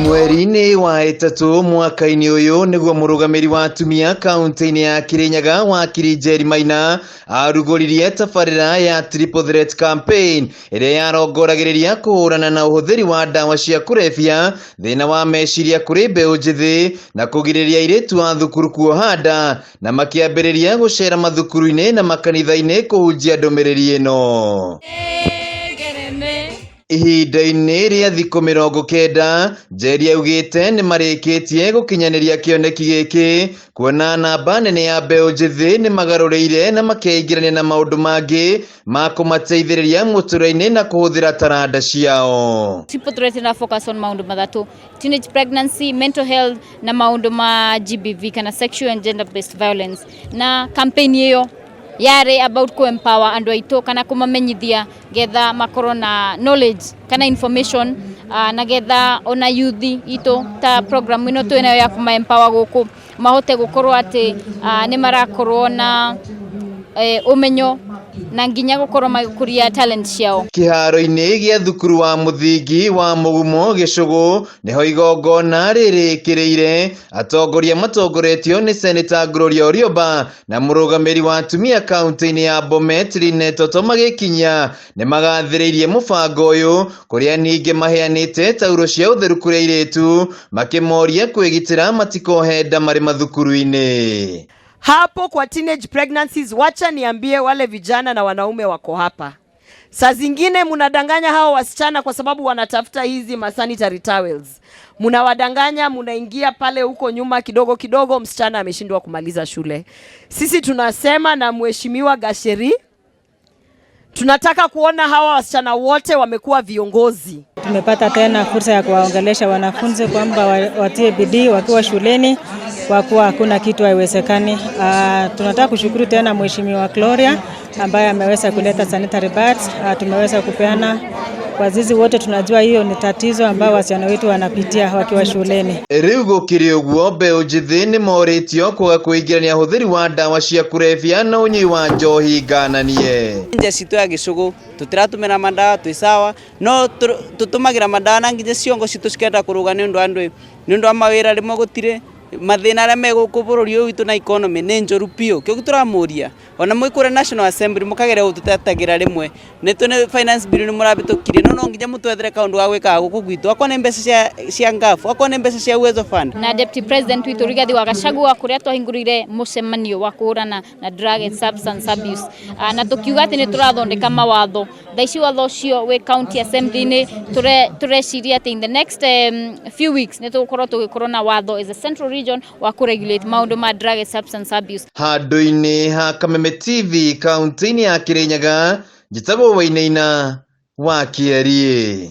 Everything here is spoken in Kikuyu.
Mweri-inĩ wa ĩtatũ mwaka-inĩ ũyũ nĩguo mũrũgamĩri wa atumia kaunti-inĩ ya Kirinyaga wakiri Njeri Maina arugũririe tabarĩra ya Triple Threat Campaign ĩrĩa yarongoragĩrĩria kũhũrana na ũhũthĩri wa ndawa cia kũrebia, thĩna wa meciria kũrĩ mbeũ njĩthĩ na kũgirĩrĩria airĩtu a thukuru kuoha nda na makĩambĩrĩria gũcera mathukuru-inĩ na makanitha-inĩ kũhunjia ndũmĩrĩri ĩno. Ihinda-inĩ rĩa thikũ 90, Njeri augĩte nĩ marĩkĩtie gũkinyanĩria kĩoneki gĩkĩ kuona namba nene ya mbeũ njĩthĩ nĩ magarũrĩire na makeingĩrania na maũndũ mangĩ ma kũmateithĩrĩria mũtũrĩre-inĩ na kũhũthĩra taranda ciao. Triple threat ina focus on maundu mathatu: teenage pregnancy, mental health na maundu ma GBV kana sexual and gender based violence. Na campaign iyo yarĩ about ku empower andu aitu kana kumamenyithia getha makorwo na knowledge kana information, na getha ona youth itu ta program ino twinayo ya kuma empower guku mahote gukorwo ati ni marakorwo na umenyo na nginya gukorwo magikuria talent ciao. Kĩharo-inĩ gĩa thukuru wa mũthingi wa Mũgumo Gĩcũgũ nĩho igongona rĩrĩkĩrĩire. Atongoria matongoretio nĩ Seneta Gloria Orioba na mũrũgamĩri wa atumia kaunti-inĩ ya Bomet Linet Toto magĩkinya nĩ magathĩrĩirie mũbango ũyũ, kũrĩa ningĩ maheanĩte tauro cia ũtheru kũrĩ airĩtu makĩmoria kwĩgitĩra matikohe nda marĩ mathukuru-inĩ. Hapo kwa teenage pregnancies, wacha niambie wale vijana na wanaume wako hapa. Saa zingine mnadanganya hao wasichana kwa sababu wanatafuta hizi ma sanitary towels. Mnawadanganya, mnaingia pale huko nyuma kidogo kidogo, msichana ameshindwa kumaliza shule. Sisi tunasema na Mheshimiwa Gasheri, tunataka kuona hawa wasichana wote wamekuwa viongozi. Tumepata tena fursa ya kuwaongelesha wanafunzi kwamba watie bidii wakiwa shuleni kwa kuwa hakuna kitu haiwezekani. Tunataka kushukuru tena Mheshimiwa Gloria ambaye ameweza kuleta sanitary pads. Tumeweza kupeana kwa sisi wote, tunajua hiyo ni tatizo ambayo wasichana wetu wanapitia wakiwa shuleni. Rĩu gũkĩrĩ ũguo, mbeũ njĩthĩ nĩ morĩtio kwaga kũingĩrania ũhũthĩri wa ndawa cia kũrebia na ũnyui wa njohi ngananie. Nja citũ ya Gĩcũgũ tũtiratũmĩra mandawa, twĩ sawa, no tũtũmagĩra mandawa na nginya ciongo citũ cikenda kũrũga nĩ ũndũ wa andũ, nĩ ũndũ wa mawĩra rĩmwe gũtirĩ mathĩna arĩa me gũkũ bũrũri ũyũ witũ na economy nĩ njũru biũ. Kĩo tũramũria ona mwĩ kũrĩa National Assembly mũkageria gũtũtetagĩra rĩmwe nĩ tũ finance bill nĩ mũrabĩtũkirie, no no nginya mũtwethere kaũndũ ga gwĩkaga gũkũ gwitũ, akorwo nĩ mbeca cia ngafu, akorwo nĩ mbeca cia Uwezo Fund. Na Deputy President witũ Rigathi wa Gachagua kuria twahingũrire mũcemanio wa kũhũrana na drug and substance abuse, na tukiuga atĩ nĩ tũrathondeka mawatho. Thaa ici watho ũcio wĩ county assembly-inĩ. Tũreciria atĩ in the next few weeks nĩ tũgũkorwo tũgĩkorwo na watho as a central region wa kũregulate maũndũ ma drug and substance abuse. Handũ-inĩ ha Kameme TV kaunti-inĩ ya Kirinyaga, njĩtagwo Wainaina wa Kĩeriĩ.